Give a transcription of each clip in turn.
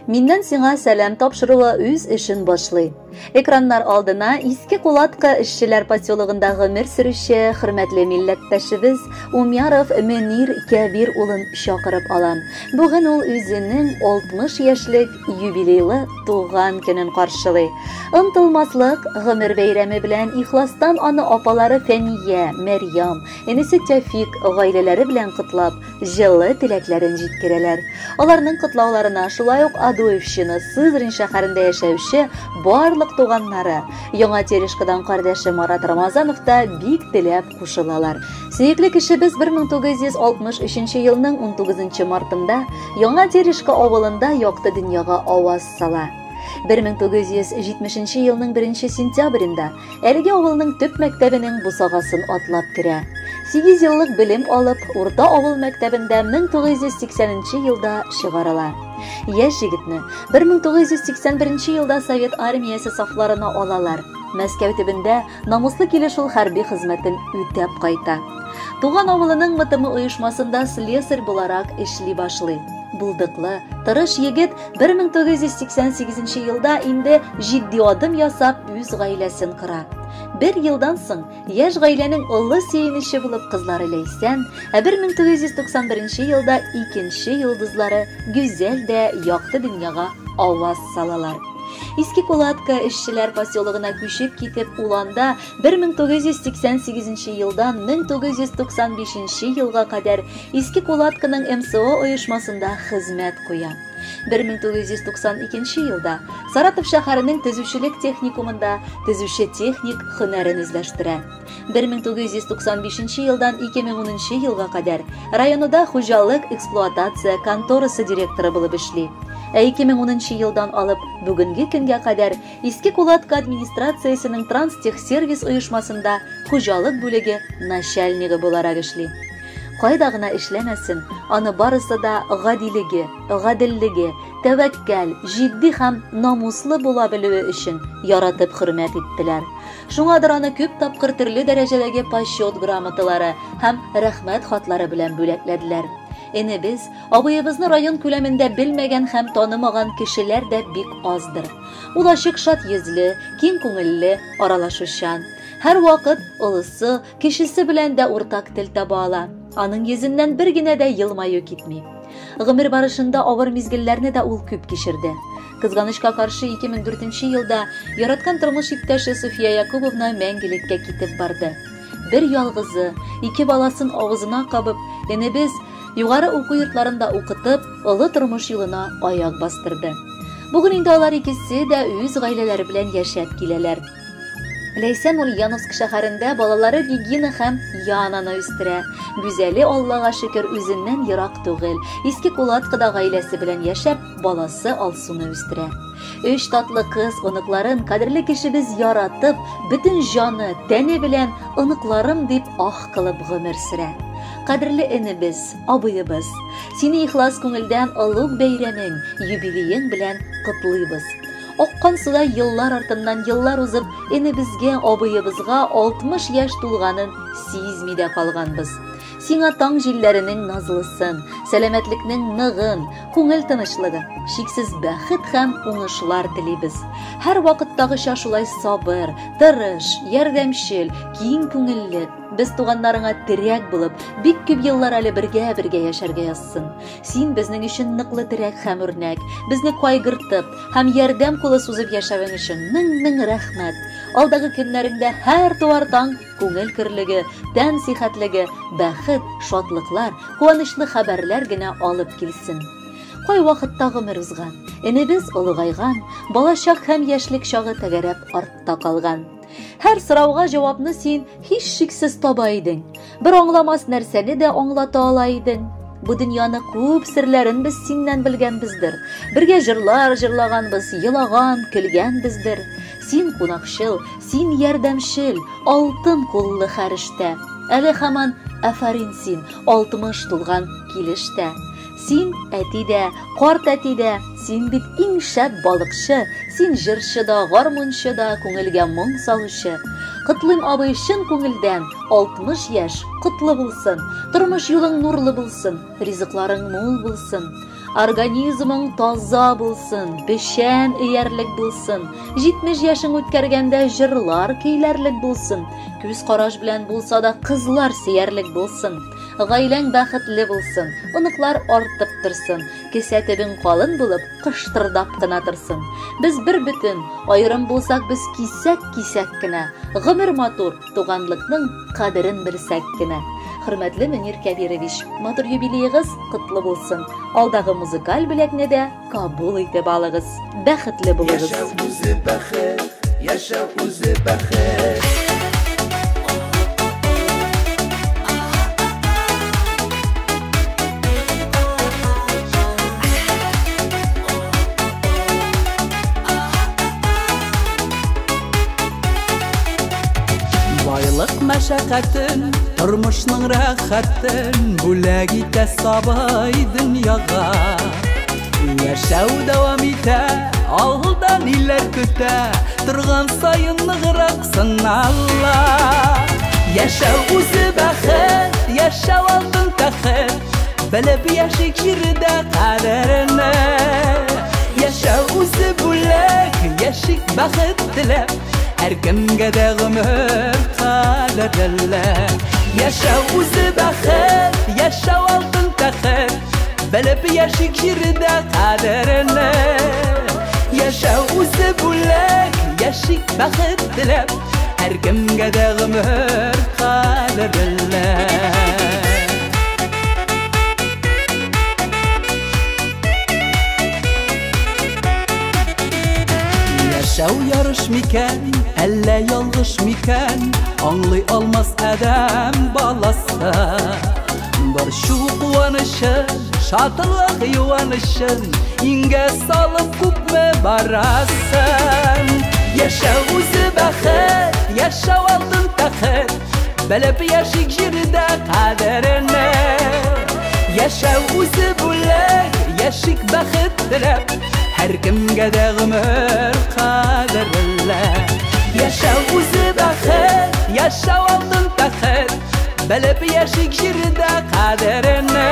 Миннән сиңа сәлам тапшыруы үз эшен башлый. Экраннар алдына Иске Кулатка эшчеләр поселогында гомер сөрүче хөрмәтле милләттәшебез Умяров Мөнир Кәбир улын чакырып алам. Бүген ул үзенең 60 яшьлек юбилейлы туган көнен каршылый. Онтылмаслык гомер бәйрәме белән ихластан аны апалары Фәния, Мәрьям, энесе Тәфик гаиләләре белән котлап, җылы теләкләрен җиткерәләр. Аларның котлауларына шулай ук Адуевщина, Сызрань шәһәрендә яшәүче барлык туганнары, Яңа Терешкадан кардәше Марат Рамазанов та бик теләп кушылалар. Сөекле кешебез 1963 елның 19 мартында Яңа Терешка авылында якты дөньяга аваз сала. 1970 елның 1 сентябрендә әлеге авылның төп мәктәбенең бусагасын атлап керә. 8 еллык белем алып, урта авыл мәктәбендә 1980 елда чыгарыла. Яшь егетне 1981 елда Совет армиясе сафларына алалар. Мәскәү төбендә намуслы килеш ул хәрби хезмәтен үтәп кайта. Туган авылының МТМ оешмасында слесарь буларак эшли башлый. Булдыклы, тырыш егет 1988 елда инде җитди адым ясап үз гаиләсен кора. Бер елдан соң яшь гаиләнең олы сөенече булып кызлары Ләйсән, ә 1991 елда икенче йолдызлары Гүзәл дә якты дөньяга аваз салалар. Иске Кулатка эшчеләр поселогына күчеп китеп, ул анда 1988 елдан 1995 елга кадәр Иске Кулатканың МСО оешмасында хезмәт куя. 1992 елда Саратов шәһәренең төзүчелек техникумында төзүче техник һөнәрен үзләштерә. 1995 елдан 2010 елга кадәр районында хуҗалык эксплуатация конторасы директоры булып эшли. Ә 2010 елдан алып бүгенге көнгә кадәр Иске Кулатка администрациясенең Транстехсервис оешмасында хуҗалык бүлеге начальнигы буларак эшли. Кайда гына эшләмәсен, аны барысы да гадилеге, гаделлеге, тәвәккәл, җитди һәм намуслы була белүе өчен яратып хөрмәт иттеләр. Шуңадыр аны күп тапкыр төрле дәрәҗәдәге почет грамоталары һәм рәхмәт хатлары белән бүләкләделәр. Энебез, абыебызны район күләмендә белмәгән һәм танымаган кешеләр дә бик аздыр. Ул ачык шат йөзле, киң күңелле, аралашучан. Һәрвакыт олысы, кечесе белән дә уртак тел таба ала. Аның йөзеннән бер генә дә елмаю китми. Гомер барышында авыр мизгелләрне дә ул күп кичерде. Кызганычка каршы 2004 елда яраткан тормыш иптәше София Якубовна мәңгелеккә китеп барды. Бер ялгызы, ике баласын авызына кабып, энебез югары уку йортларында укытып, олы тормыш юлына аяк бастырды. Бүген инде алар икесе дә үз гаиләләре белән яшәп киләләр. Ләйсән Ульяновск шәһәрендә балалары Регина һәм Янаны үстерә. Гүзәле, Аллага шөкер, үзеннән ерак түгел. Иске Кулаткада гаиләсе белән яшәп, баласы Алсуны үстерә. Өч татлы кыз оныкларын кадерле кешебез яратып, бөтен җаны, тәне белән оныкларым дип ах кылып гомер сөрә. Кадерле энебез, абыебыз, сине ихлас күңелдән олуг бәйрәмең, юбилеең белән котлыйбыз. Аккан судай еллар артыннан еллар узып, энебезгә, абыебызга 60 яшь тулганын сизми дә калганбыз. Сиңа таң җилләренең назлысын, сәламәтлекнең ныгын, күңел тынычлыгы, чиксез бәхет һәм уңышлар телибез. Һәр вакыттагыча шулай сабыр, тырыш, ярдәмчел, киң күңелле, без туганнарыңа терәк булып, бик күп еллар әле бергә-бергә яшәргә язсын. Син безнең өчен ныклы терәк һәм үрнәк, безне кайгыртып һәм ярдәм кулы сузып яшәвең өчен мең-мең рәхмәт. Алдагы көннәреңдә һәр туар таң күңел көрлеге, тән сихәтлеге, бәхет, шатлыклар, куанычлы хәбәрләр генә алып килсен. Кай вакытта гомер узган, энебез олыгайган, балачак һәм яшьлек чагы тәгәрәп артта калган. Һәр сорауга җавапны син һичшиксез таба идең. Бер аңламас нәрсәне дә аңлата ала идең. Бу дөньяны күп серләрен без синнән белгәнбездер. Бергә җырлар җырлаганбыз, елаган, көлгәнбездер. Син кунакчыл, син ярдәмчел, алтын куллы хәрештә. Әле һаман афәрин син, 60 тулган килештә. Син әти дә, карт әти дә, син бит иң шәп балыкчы, син җырчы да, гармунчы да, күңелгә моң салучы. Котлыйм, абый, чын күңелдән, 60 яшь котлы булсын. Тормыш юлың нурлы булсын, ризыкларың мул булсын. Организмың таза булсын, печән өярлек булсын. 70 яшең үткәргәндә җырлар көйләрлек булсын. Күз караш белән булса да кызлар сөярлек булсын. Гаиләң бәхетле булсын, оныклар артып торсын, кесә төбең калын булып, кыштырдап кына торсын. Без бер бөтен, аерым булсак без кисәк-кисәк кенә. Гомер матур, туганлыкның кадерен белсәк кенә. Хөрмәтле Мөнир Кәбирович, матур юбилеегыз котлы булсын. Алдагы музыкаль бүләкне дә кабул итеп алыгыз. Бәхетле булыгыз. Яшәү үзе бәхет, яшәү үзе бәхет. Байлык мәшәкатен, тормышның рәхәтен бүләк итә сабый дөньяга. Яшәү дәвам итә, алда ниләр көтә, торган саен ныграк сынала. Яшәү үзе бәхет, яшәү алтын тәхет, белеп яшик җирдә кадерне. Яшәү үзе бүләк, яшик бәхет теләп, һәркемгә дә гомер кадерле. Яшәү үзе бәхет, яшәү алтын тәхет, белеп яшик җирдә кадерне. Яшәү үзе бүләк, яшик бәхет теләп, һәркемгә дә гомер кадерле. Яшәү ярыш микән, әллә ялгыш микән, аңлый алмас адәм баласы. Борчу куанычын, шатлык юанычын, иңгә салып күпме барасың. Яшәү үзе бәхет, яшәү алтын тәхет, белеп яшик җирдә кадерне. Яшәү үзе бүләк, яшик бәхет теләп, һәркемгә дә гомер кадерле. Яшәү үзе бәхет, яшәү алтын тәхет, белеп яшик җирдә кадерне.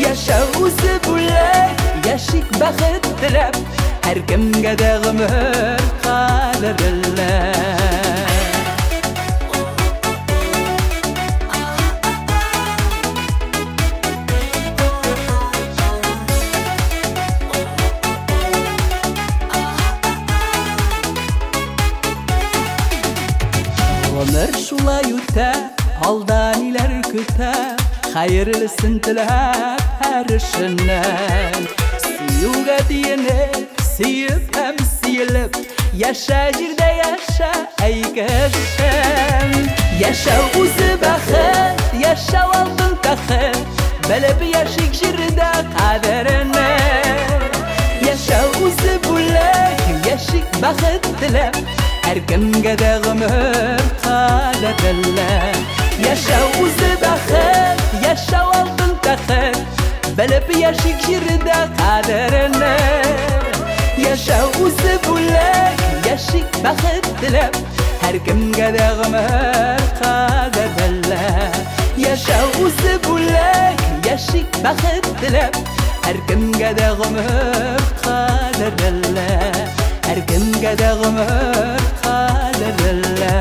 Яшәү үзе бүләк, яшик бәхет теләп, һәркемгә дә гомер кадерле. Гомер шулай үтә, алда ниләр көтә, хәерлесен теләп һәр эшеннән. Сөюгә тиенеп, сөеп һәм сөелеп, яшә җирдә яшә, әй кешем. Яшәү үзе бәхет, яшәү алтын тәхет, белеп яшик җирдә кадерне. Яшәү үзе бүләк, яшик бәхет теләп, һәркемгә дә гомер кадерле. Яшәү үзе бәхет, яшәү алтын тәхет, белеп яшик җирдә кадерне. Яшәү үзе бүләк, яшик бәхет теләп, һәркемгә дә гомер кадерле. Яшәү үзе бүләк, яшик бәхет теләп, һәркемгә дә гомер кадерле. Һәркемгә дә гомер кадерле.